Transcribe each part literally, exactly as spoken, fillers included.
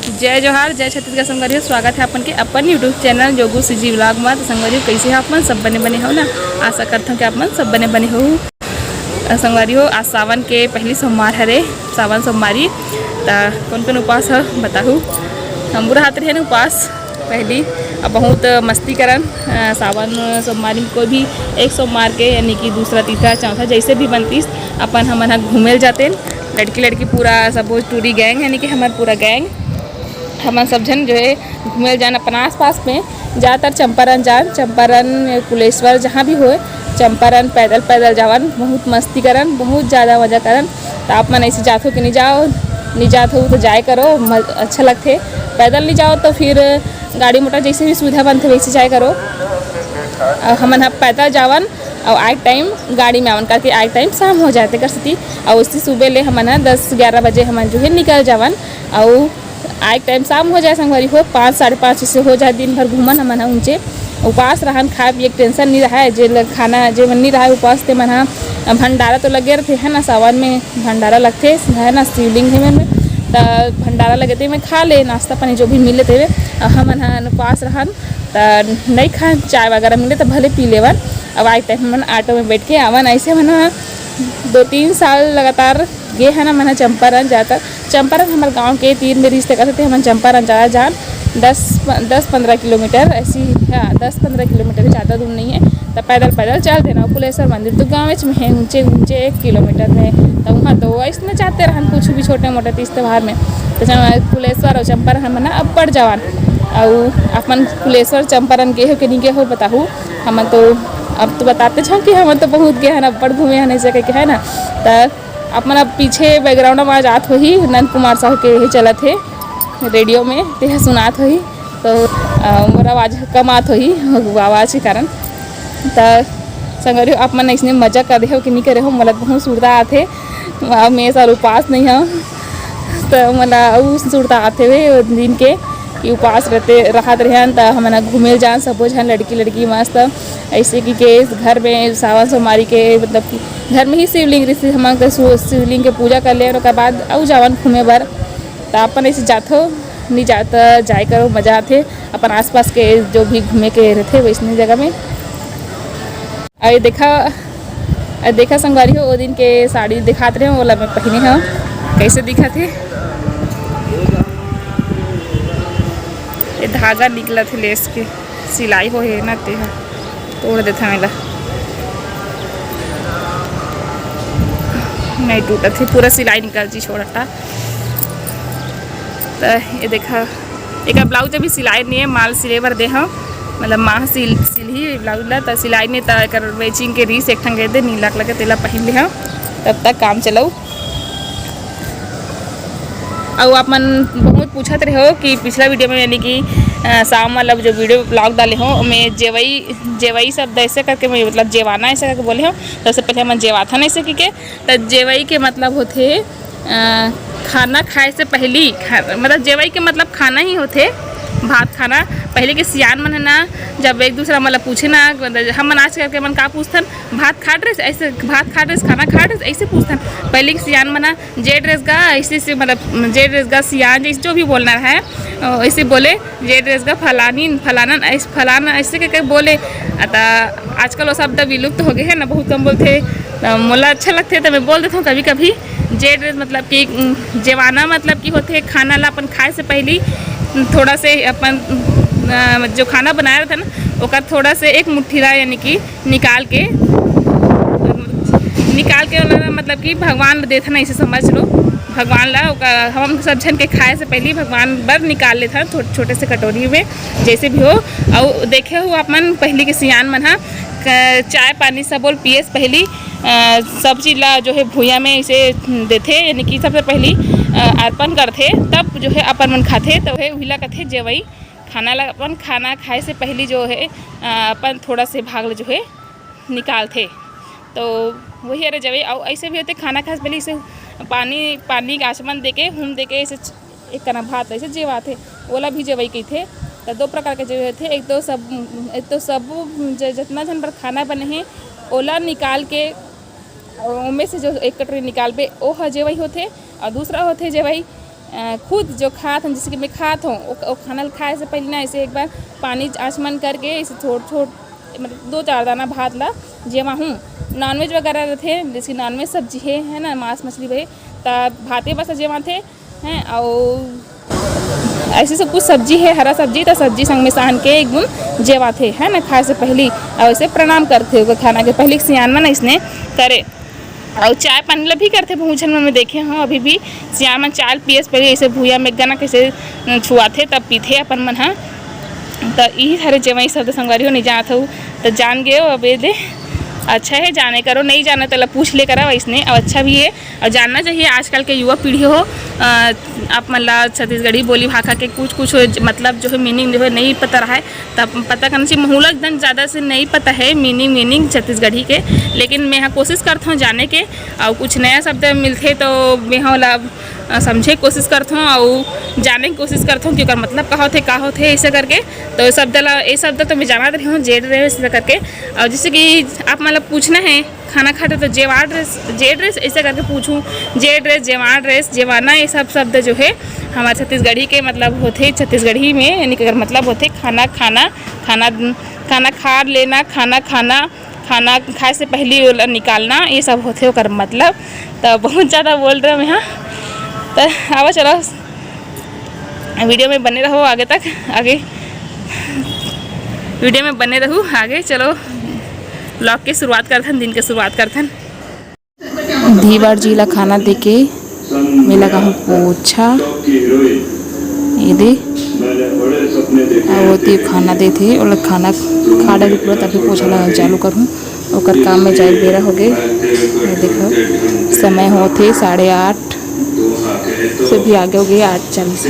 जय जोहार, जय छत्तीसगढ़ संगवारी हो, स्वागत है अपन के अपन YouTube channel Jogu CG vlog में। तो संगवारी हो, कैसे हो आप मन? सब बने बने हो ना? आशा करता हूँ कि आप मन सब बने बने हो। अ, संगवारी हो, आज सावन के पहली सोमवार हरे, सावन सोमवारी। त कौन कौन उपास है बताहू? हम बुरा हाथ रहे ना उपास पहली, अब बहुत मस्ती करन। अ, सावन सोमवारी में कोई भी एक सोमवार के, यानी कि दूसरा, तीसरा, चौथा, जैसे भी बनतीस, अपन हमन ह घूमे ल जातेन। लड़की लड़की पूरा सब टूरी गैंग, यानी कि हमार पूरा गैंग, हमन सब झन जो है घूमे ल जान अपन आसपास में। ज़्यादातर चंपारण जान, चंपारण, कुलेश्वर, जहाँ भी होए, चंपारण पैदल पैदल जावन, बहुत मस्ती करन, बहुत ज़्यादा मज़ा करन। तो आप मन ऐसे जात हो कि नहीं जाओ, नहीं जात हो तो जाए करो, म-, अच्छा लगथे। पैदल नहीं जाओ तो फिर गाड़ी मोटर जैसे भी सुविधा बनथे वैसे जाए करो। और हमन ह पैदल जावन और आए टाइम गाड़ी में आवन, करके आए टाइम शाम हो जाते कर सेती। और उसी सुबह ले हमन ह दस ग्यारह बजे हमन जो है निकल जावन। और आए टाइम शाम हो जाए संगवारी हो, पाँच, साढ़े पाँच से हो जाए, दिन भर घूमन हमन ह ऊंचे। उपास रहन, खाए पिए के टेंशन नहीं रहे, जे ल-, खाना जे मन नहीं रहे उपास ते मन ह भंडारा तो लगे रहते है ना, सावन में भंडारा लगथे है ना, शिवलिंग है में, त भंडारा लगे ते में खा ले, नाश्ता पानी जो भी मिले तेवे। अब हमन ह उपास रहन त नहीं खान, चाय वगैरह मिले त भले पी लेवन। अब आए टाइम हमन ऑटो में बैठ के आवन, ऐसे हमन ह दो तीन साल लगातार गे है ना, मन ह चंपारण जाता। चंपारण हमारे गांव के तीर में रिश्त करते थे, हमन चंपारण जाता जान दस प-, दस पन्द्रह किलोमीटर ऐसी, हाँ, दस पन्द्रह किलोमीटर, ज़्यादा दूर नहीं है। तो पैदल पैदल चल देना। कुलेश्वर मंदिर तो गाँव में है, ऊंचे ऊंचे एक किलोमीटर में। तो वहाँ तो ऐसे जाते रहन कुछ भी छोटे मोटे तीज त्यौहार में। तो चम-, कुलेश्वर और चंपारण हमन ह अब्बड़ जावन। और अपन कुलेश्वर चंपारण गे हो कि नहीं गे हो बताहू? हमन तो अब तो बताते छो कि हमन तो बहुत गे हन, अब्बड़ घूमे हन ऐसे करके, है ना। त अपन अब पीछे बैकग्राउंड में आवाज आत होही, नंद कुमार साहू के यही चलत हे, रेडियो में तेह सुनात होही। तो अ, मोर आवाज कम आत होही आवाज के कारण। त संगवारी हो, आप मन अइसने मजा करे हो कि नहीं करे हो, मोला बहुत सुरता आथे। अ, मैं साल उपास नहीं हूँ, त मोला अउ सुरता आथे वे दिन के कि उपास रहते, रहत रहन, त हमन ह घूमे ल जान सबो झन लड़की लड़की मस्त। ऐसे कि के घर में सावन सोमवारी के, मतलब कि घर में ही शिवलिंग रिहिस, हमन के सु-, शिवलिंग के पूजा कर ले, ओकर बाद अउ जावन घूमे बर। त अपन ऐसे जाथो, नहीं जात, जाए करो, मजा आथे। अपन आसपास के जो भी घूमे के रहथे वैसने जगह में। अउ ये देखा, अउ देखा संगवारी हो, ओ दिन के साड़ी दिखात रहे, ओला मैं पहिने हव, कैसे दिखत हे। ये धागा निकलत हे लेस के, सिलाई हो हे ना, तेहा तोड़ देथन एला। नहीं टूटत हे, पूरा सिलाई निकल जी छोड़ता। त ये देखा, एकर ब्लाउज अभी सिलाई नहीं है, माल सिले बर दे हव, मतलब माँ सिल, सिलही ब्लाउज ला, त सिलाई नहीं, त एकर मैचिंग के रिहिस एक ठन गए दे नीला कलर के, तेला पहिन ले हव, तब तक काम चलाऊ। अउ आप मन बहुत पूछत रहे हो कि पिछला वीडियो में, यानी कि अ, शाम वाला जो वीडियो ब्लॉग डाले हो, ओमे जेवई, जेवई शब्द ऐसे करके मैं, मतलब जेवाना ऐसे करके बोले हो, तो सबसे पहले हमन जेवाथन ऐसे कहिके। त जेवई के मतलब होथे अ, खाना खाए से पहली, खा-, मतलब जेवई के मतलब खाना ही होथे, भात खाना। पहले के सियान मन है ना, जब एक दूसरा मतलब पूछे ना, मतलब हमन आजकल के मन का पूछथन, "भात खात रहिस?" ऐसे, "भात खात रहिस, खाना खात रहिस?" ऐसे पूछथन। पहले के सियान मन ह, "जेठ रहिस गा", ऐसे से मतलब जेठ रहिस गा, सियान जैसे जो भी बोलना है, अ, ऐसे बोले, "जेठ रहिस गा फलानी, फलाना, ऐसे, फलाना", ऐसे करके बोले। आ, त आजकल वो शब्द विलुप्त हो गए है ना, बहुत कम बोलथे। त मोला अच्छा लगथे त मैं बोल देथव कभी कभी। जेठ रहिस मतलब कि, उम, जेवाना मतलब कि होथे खाना ला अपन खाए से पहली थोड़ा से अपन, अ, जो खाना बनाए रहथे ना, ओकर थोड़ा से एक मुट्ठी ला, यानी कि निकाल के, निकाल के ओला मतलब कि भगवान ला देथन, ऐसे समझ लो। भगवान ला ओकर, हम सब झन के खाए से पहली भगवान बर निकाल लेथन छो-, छोटे से कटोरी में, जैसे भी हो। अउ देखे हो आप मन, पहली के सियान मन ह क-, चाय पानी सब बोल पिए से पहली, अ, सब चीज ला जो है भुइयां में इसे देथे, यानी कि सबसे पहली, अ, अर्पण करथे, तब जो है अपन मन खाथे, तो है उहिला कथे जेवई। खाना ला, अपन खाना खाए से पहली जो है, अ, अपन थोड़ा से भाग ला जो है निकालथे। तो वही हरे जेवई। अउ ऐसे भी होथे, खाना खाए से पहले इसे पानी, पानी के आचमन देके, हूम देके, इसे एक कना भात ऐसे जेवाथे, ओला भी जेवई कहिथे। तो दो प्रकार के जेवई होथे, एक तो सब, एक तो सब ज-, जितना झन बर खाना बने हे, ओला निकाल के, ओमे से जो एक कटोरी निकालबे, ओ ह जेवई होथे। और दूसरा होथे जेवई, अ, खुद जो खात हन, जैसे कि मैं खात हूँ, वो, वो खाना ल खाए से पहले ना, ऐसे एक बार पानी आचमन करके ऐसे थोड़-थोड़, मतलब, दो चार दाना भात ला जेमा हूँ। नॉनवेज वगैरह रहथे, जैसे नॉनवेज सब्जी हे, है ना, मांस मछली भई, त भाते बस जेमाथे, हैं, अउ ऐसे सब कुछ सब्जी हे, हरा सब्जी, त सब्जी संग में सान के एक बूंद जेमाथे, है ना, खाए से पहली, अउ ऐसे प्रणाम करथे ओकर खाना के पहली। सियान मन अइसने करे। अउ चाय पानी ला भी करथे, बहुत झन मन में देखे हूँ, अभी भी सियान मन चाय पिए से पहले ऐसे भुइयां में गना कैसे छुआथे, तब पीथे अपन मन ह। त इही हरे जेमा ई शब्द संगवारी हो, नहीं जानत हूँ, त जान गए हो। अब ये दे, अच्छा है, जाने करो, नहीं जाना तेला पूछ ले करा, वैसने अब अच्छा भी है। और जानना चाहिए, आजकल के युवा पीढ़ी हो, अ, आप मन ला छत्तीसगढ़ी बोली भाखा के कुछ कुछ ज-, मतलब जो है, मीनिंग जो है, नहीं पता रहा है, तब पता करना चाहिए। महूला एकदम ज़्यादा से नहीं पता है मीनिंग, मीनिंग छत्तीसगढ़ी के, लेकिन मैं हा कोशिश करता हूँ जाने के, और कुछ नया शब्द मिलथे तो मैं हा ओला, अ, समझे के कोशिश करता हूँ, और जाने की कोशिश करता हूँ कि ओकर मतलब का होथे, का होथे, ऐसे करके। तो ये शब्द ला, ये शब्द तो मैं जानत रही हूँ, जेड रहे ऐसे करके। और जैसे कि आप मतलब पूछना है, खाना खाते तो जेवाड़ रेस, जेड रेस, ऐसे करके पूछूं, जेड रेस, जेवाड़ रेस, जेवाना, ये सब शब्द जो है, हमारे छत्तीसगढ़ी के मतलब होथे, छत्तीसगढ़ी में, यानी कि अगर मतलब होथे खाना, खाना, खाना, खाना खा लेना, खाना खाना, खाना खाए से पहली ओला निकालना, ये सब होथे ओकर मतलब। तो बहुत ज़्यादा बोल रहे हैं यहाँ। तो आवा, चलो, वीडियो में बने रहो आगे तक, आगे वीडियो में बने रहू आगे। चलो, ब्लॉग के शुरुआत करथन, दिन के शुरुआत करथन। धीवर जी ला खाना देके मैं लगाहूँ पोछा। ये दे, अब ओती खाना देथे, ओला खाना खा डालू पूरा, तभी पोछा लगाना चालू करहूँ। ओकर काम में जाए बेरा हो गए। ये देखो, समय होथे साढ़े आठ से भी आगे हो गए, आठ चालीस।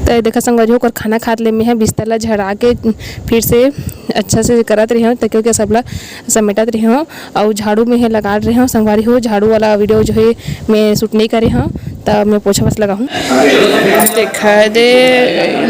तो ये देखा संगवारी हो, ओकर खाना खात ले मैं ह बिस्तर ला झड़ा के फिर से अच्छा से करत रही हूँ, ताकि ओके सब ला समेटत रही हूँ। और झाड़ू में हे लगा रही हूँ संगवारी हो, झाड़ू वाला वीडियो जो है मैं शूट नहीं करे हूँ, तब मैं पोछा बस लगा हूँ। देखा दे,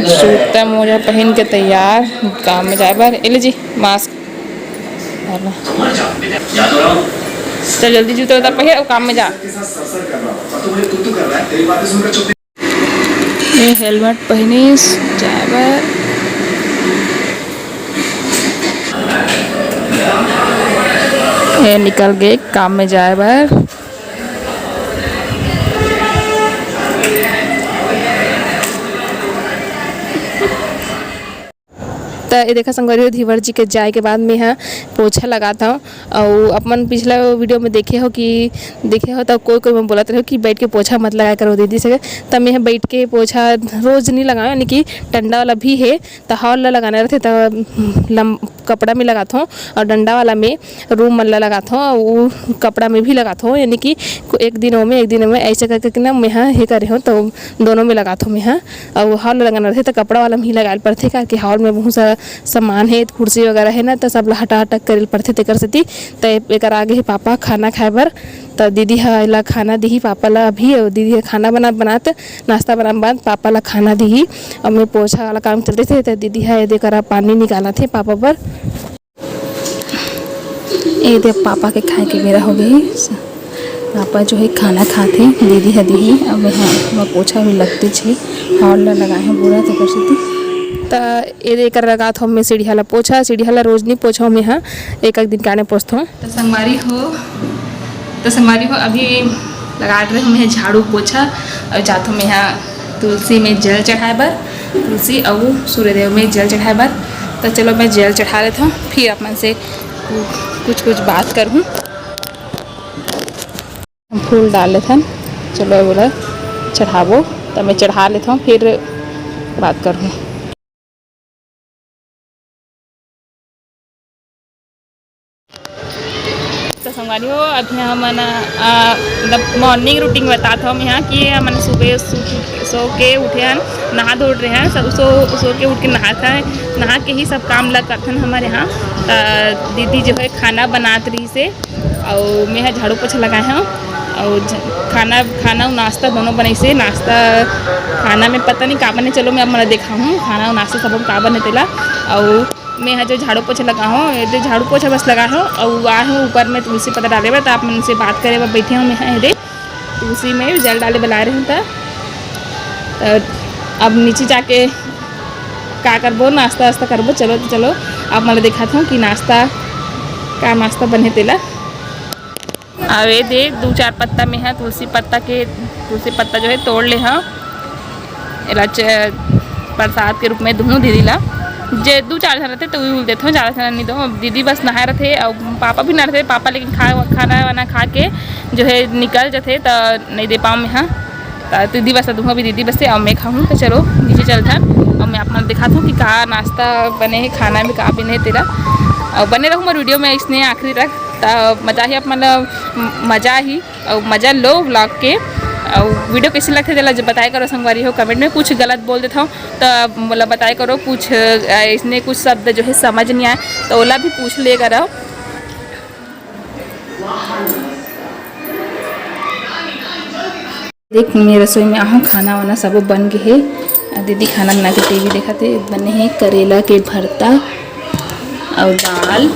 जूता मोजा पहन के तैयार काम में जाए बर। ए ले जी, मास्क। चल जल्दी जूता उतार पहन और काम में जा। ये हेलमेट पहिनिस जाए बर। ये निकल गे काम में जाए बर। त ये देखा संगवारी हो, धीवर जी के जाए के बाद में ह पोछा लगात हव। अउ अपन पिछला वीडियो में देखे हो कि, देखे हो त कोई कोई मन बोलत रहे हो कि बैठ के पोछा मत लगाया करो दीदी से। त मैं ह बैठ के पोछा रोज नहीं लगाओ, यानी कि डंडा वाला भी है, त हॉल ला लगाना रहते त लम-, कपड़ा में लगात हव और डंडा वाला में रूम मन ला लगात हव, उ कपड़ा में भी लगात हव, यानी कि एक दिन ओमे, एक दिन ओमे, ऐसे करके कि ना मैं ह हे करे हव, तो दोनों में लगात हव मैं ह। अउ हॉल लगाना रहिथे, त कपड़ा वाला में ही लगाए ल पड़थे, काहे कि हॉल में बहुत सारा सामान हे, कुर्सी वगैरह हे ना, त सब ला हटा हटा करे ल पड़थे, तेकर सेती। त एकर आगे हे पापा खाना खाए बर, त दीदी ह एला खाना दिही पापा ला अभी, अउ दीदी ह खाना बना बनात, नाश्ता बना बनात पापा ला खाना दिही। अउ मैं पोछा वाला काम चलते थे, त दीदी ह एदे करा पानी निकालत हे पापा बर। ए दे पापा के खाए के बेरा हो गई। पापा जो है खाना खाथे, दीदी ह दिही। अब हाँ, वहाँ पोछा भी लगते छे, हॉल ला लगाए हैं पूरा, तो कर सकती। त ए दे कर लगात हव मैं सीढ़िया ला पोछा, सीढ़िया ला रोज नहीं पोछव मैं, हाँ, एक एक दिन काने पोछथव। तो संगवारी हो, तो संगवारी हो, अभी लगा रहे हव मैं झाड़ू पोछा और जात हव मैं तुलसी में जल चढ़ाए बर, तुलसी अउ सूर्यदेव में जल चढ़ाए बर। त चलो मैं जल चढ़ा लेथव, फिर आप मन से कु-, कुछ कुछ बात करहूँ। हम फूल डाल लेथन, चलो बोला चढ़ाबो, त मैं चढ़ा लेथव, फिर बात करहूँ। तो संगवारी हो, अभी हमन, अ, मतलब morning routine बतात हव मैं ह कि हमन सुबह सो, सो के उठे हन, नहा धो रहे हन, सब सो, सो के उठ के नहाथन, नहा के ही सब काम ला करथन हमर यहाँ। त दीदी जो है खाना बनात रहिसे, अउ मैं ह झाड़ू पोछा लगाए हव, अउ झ-, खाना, खाना अउ नाश्ता दोनों बनइसे। नाश्ता, खाना में पता नहीं का बने, चलो मैं आप मन ला देखाहूँ खाना अउ नाश्ता सब का बने तेला। अउ मैं ह जो झाड़ू पोछा लगा हव, एदे झाड़ू पोछा बस लगा हव, अउ आए हव ऊपर में तुलसी पत्ता डाले बर, त आप मन से बात करे बर बैठे हव मैं ह एदे। तुलसी में जल डाले बर लाए रहेंव त, त अब नीचे जाके का करबो, नाश्ता वास्ता करबो। चलो, तो चलो, आप मन ल दिखात हूँ कि नाश्ता, का नाश्ता बने तेला। अब ए दे, दू चार पत्ता में ह, तुलसी पत्ता के, तुलसी पत्ता जो है तोड़ ले हव, एला च-, प्रसाद के रूप में दूहूँ दीदी ला। जे दू चार झन रथे तो उही ल देथव, ज्यादा झन नहीं दो। अब दीदी बस नहाए रथे, अउ पापा भी नहा रथे, पापा लेकिन खा, खाना वाना खा के जो है निकल जथे, त नहीं दे पाऊँ मैं ह। त दीदी बस दूहूँ, अभी दीदी बस से, अउ मैं खाहूँ। तो चलो नीचे चलथन, अउ मैं आप मन दिखात हूँ कि का नाश्ता बने है, खाना में का बने है तेला। अउ बने रहू मोर वीडियो में इसने आखिरी तक, त मजा ही, आप मन ल मजा ही, अउ मजा लो व्लॉग के। अउ वीडियो कैसे लगथे तेला जब बताए करो संगवारी हो, कमेंट में। कुछ गलत बोल देथव त मोला बताए करो, कुछ अ, इसने कुछ शब्द जो है समझ नहीं आए त ओला भी पूछ ले करो। देख, मैं रसोई में आहूँ, खाना वाना सबो बन गे हे। अ, दीदी खाना बना के टीवी देखत हे। बने हे करेला के भरता अउ दाल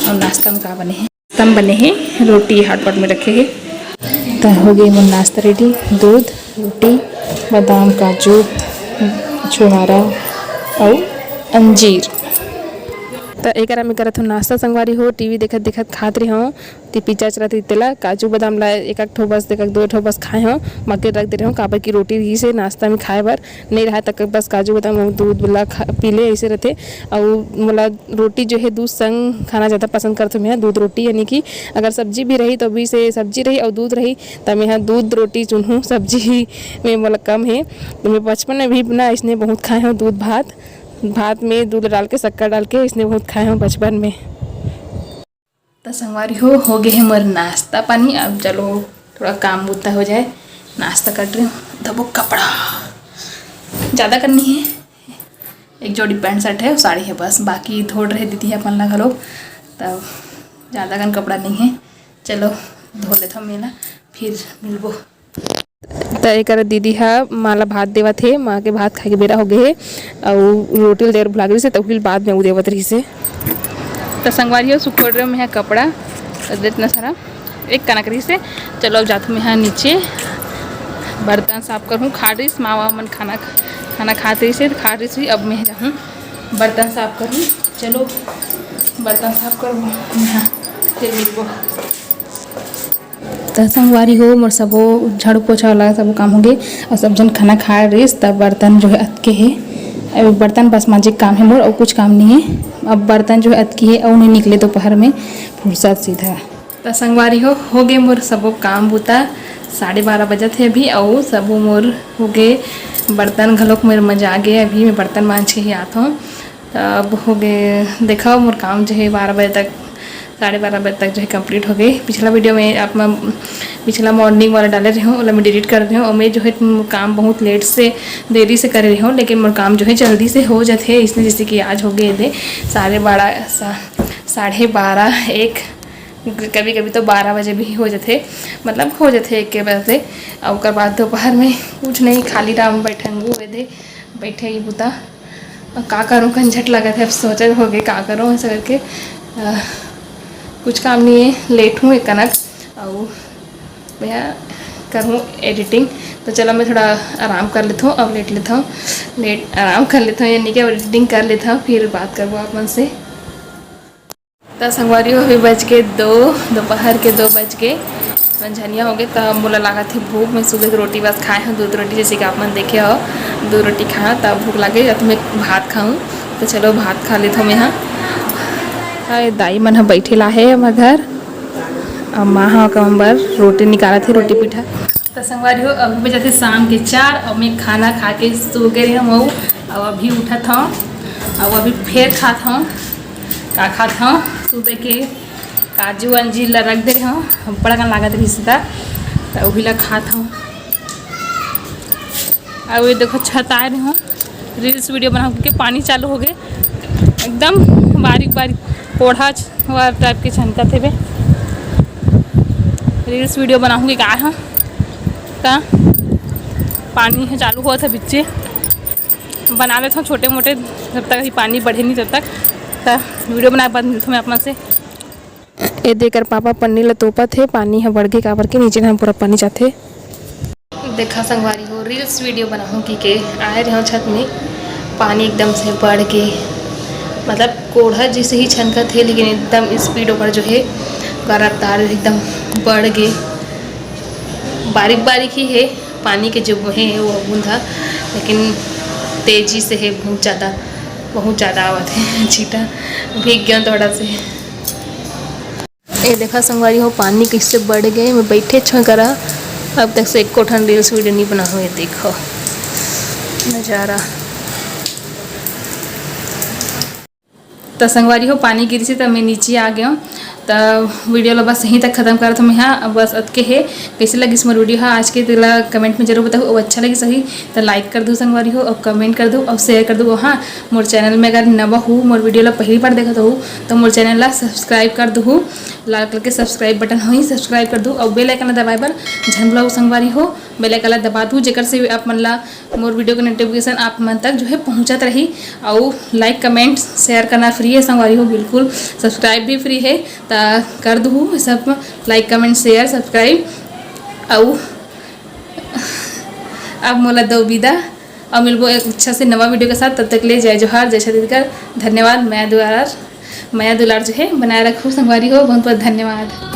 अउ नाश्ता में का बने हे। नाश्ता में बने हे रोटी, हॉटपॉट में रखे हे। त हो गे मोर नाश्ता रेडी, दूध, रोटी, बादाम, काजू, छुहारा अउ अंजीर। त एकरा में करत हूँ नाश्ता संगवारी हो। टीवी देखत देखत खात रहे हूँ। टीवी चलत रही तेला, काजू बादाम ला एक एक ठो बस, एक एक दो ठो बस खाए हूँ, बाकी रख दे रहे हूँ, काबर की रोटी रहिस हे नाश्ता में खाए बर, नहीं रहा तक बस काजू बादाम अउ दूध ला खा, पी ले, ऐसे रहते। अउ मोला रोटी जो है दूध संग खाना ज़्यादा पसंद करथों मैं, दूध रोटी, यानी कि अगर सब्जी भी रही तो भी से सब्जी रही अउ दूध रही, त मैं ह दूध रोटी चुनहूँ। सब्जी में मोला कम है, तो मैं बचपन में भी ना इसने बहुत खाए हूँ दूध भात, भात में दूध डाल के, शक्कर डाल के इसने बहुत खाए हूँ बचपन में। त संगवारी हो, हो गे हे मोर नाश्ता पानी। अब चलो थोड़ा काम बुता हो जाए। नाश्ता कट रहे हो, धोबो कपड़ा ज़्यादा करनी है, एक जोड़ी पैंट शर्ट है, साड़ी है बस, बाकी धोड़ रहे दीदी है अपन ला घलो, तब ज़्यादा कन कपड़ा नहीं है। चलो धो लेथव मेला, फिर मिलबो। त एकर दीदी ह माँ ला भात देवत हे, माँ के भात खाए के बेरा हो गे हे, अउ रोटी ल देर भुला गे रिहिस हे, त उही ल बाद में उ देवत रिहिस हे। त संगवारी हो, सुखोर रहे मैं ह कपड़ा, त इतना सारा एक कनक रिहिस हे। चलो, अब जाथों मैं ह नीचे, बर्तन साफ करहूँ। खाड़ रिहिस, माँ मन खाना, खाना खात रिहिस हे, त खाड़ रिहिस, अब मैं जाहूँ बर्तन साफ करहूँ। चलो, बर्तन साफ करहूँ मैं ह, फिर मिलबो। त संगवारी हो, मोर सबो झाड़ू पोछा वाला सबो काम हो गे, अउ सब झन खाना खाए रिहिस, तब बर्तन जो है अतके हे। अब बर्तन बस मांजे के काम है मोर, अउ कुछ काम नहीं है। अब बर्तन जो है अतकी है, अउ नहीं निकले दोपहर में फुर्सत सीधा। त संगवारी हो, हो गे मोर सबो काम बुता, साढ़े बारह बजत हे अभी, अउ सबो मोर हो गे, बर्तन घलोक मोर मजा गे। अभी मैं बर्तन मांज के ही आत हूँ। त अब हो गे, देखव मोर काम जो है बारह बजे तक, साढ़े बारह बजे तक जो है complete हो गे। पिछला वीडियो में आप मैं पिछला morning वाला डाले रहे हूँ, ओला मैं delete कर दे हूँ। और मैं जो है काम बहुत late से, देरी से करे रहे हूँ, लेकिन मोर काम जो है जल्दी से हो जाते हैं। इसने जैसे कि आज हो गए थे साढ़े बारह, सा-, साढ़े बारह, एक, कभी कभी तो बारह बजे भी हो जाते, मतलब हो जाते एक के बजे। और ओकर बाद दोपहर में कुछ नहीं, खाली राम बैठंगू वे दे, बैठे ही बुता। अब का करूँ, कंझट लगत है, अब सोचत हो गए का करूँ ऐसा करके। अ, कुछ काम नहीं है, लेट हूँ एक कनक, अउ मैं करूँ editing। तो चलो मैं थोड़ा आराम कर लेता हूँ, अब लेट लेता हूँ, लेट आराम कर लेता हूँ, यानी कि अब editing कर लेता हूँ, फिर बात करबो आप मन से। त संगवारी हो, अभी बज के दो, दोपहर के दो बज के मंझनिया हो गए। त मोला लागत हे भूख, मैं सुबह के रोटी बस खाए हूँ, दूध रोटी, जैसे कि आप मन देखे हो, दूध रोटी खाए हूँ, तब भूख लगे, अब मैं भात खाऊँ। तो चलो भात खा लेता हूँ मैं। हाँ, हाँ, ये दाई मन ह बैठे ला है हमर घर, अब माँ ह ओकर बर रोटी निकालत हे, रोटी पीठा। त संगवारी हो, अभी बजत हे शाम के चार, अब मैं खाना खा के सो गए हूँ, अब अभी उठत हूँ, अब अभी फिर खात हूँ। का खात हव? सुबह के काजू अंजीर ला रख दे हव, बड़ा कन लागत रहिस त, त उही ला खात हव। अउ ये देखो, छत आए रहे हव, reels video बनाहूँ के पानी चालू हो गए, एकदम बारीक बारीक कोढ़ा हुआ type के छनकत हेबे। Reels video बनाहूँ के आए हव, त पानी ह चालू होत हे बिच्चे। बना लेथव छोटे मोटे, जब तक अभी पानी बढ़े नहीं तब तक। त video बनाए बाद मिलथव मैं आप मन से। ए दे एकर पापा पन्नी ल तोपत हे, पानी ह बढ़ गे काबर के नीचे डहान पूरा पानी जाथे। देखा संगवारी हो, reels video बनाहूँ कि के आए रहे छत में, पानी एकदम से बढ़ गे, मतलब कोढ़ा जैसे ही छनकत हे, लेकिन एकदम speed ओकर जो है, ओकर रफ्तार एकदम बढ़ गे। बारीक बारीक ही है पानी के जो है वो बूंदा, लेकिन तेजी से है, बहुत ज़्यादा, बहुत ज़्यादा आवत है। छीटा भीग गया थोड़ा से। ए देखा संगवारी हो, पानी कैसे बढ़ गए। मैं बैठे छो करा, अब तक से एको ठन reels video नहीं बना हुए। देखो नज़ारा। त संगवारी हो, पानी गिरिस हे त मैं नीचे आ गया। त video ला बस यहीं तक खत्म करत हूँ मैं। हाँ, बस अतके हे। कैसे लगिस मोर video हा आज के, तेला comment में जरूर बताहू। अउ अच्छा लगिस होही त like कर दू संगवारी हो, अउ comment कर दू, अउ share कर दू। अउ हाँ, मोर channel में अगर नवा हू, मोर video ला पहली बार देखत हू, त मोर channel ला subscribe कर दू। लाल कलर के subscribe button होही, subscribe कर दू, अउ bell icon ला दबाए बर झन भुलाहू संगवारी हो। Bell icon ला दबा दू, जेकर से आप मन ला मोर video के notification आप मन तक जो है पहुँचत रही। अउ like, comment, share करना free है संगवारी हो, बिल्कुल। Subscribe भी free है, त कर दू सब, like, comment, share, subscribe। अउ अब मोला दो विदा, अउ मिलबो एक अच्छा से नवा video के साथ। तब तक ले जय जोहार, जय छत्तीसगढ़, धन्यवाद। मया दुलार, मया दुलार जो है बनाए रखू संगवारी हो, बहुत बहुत धन्यवाद।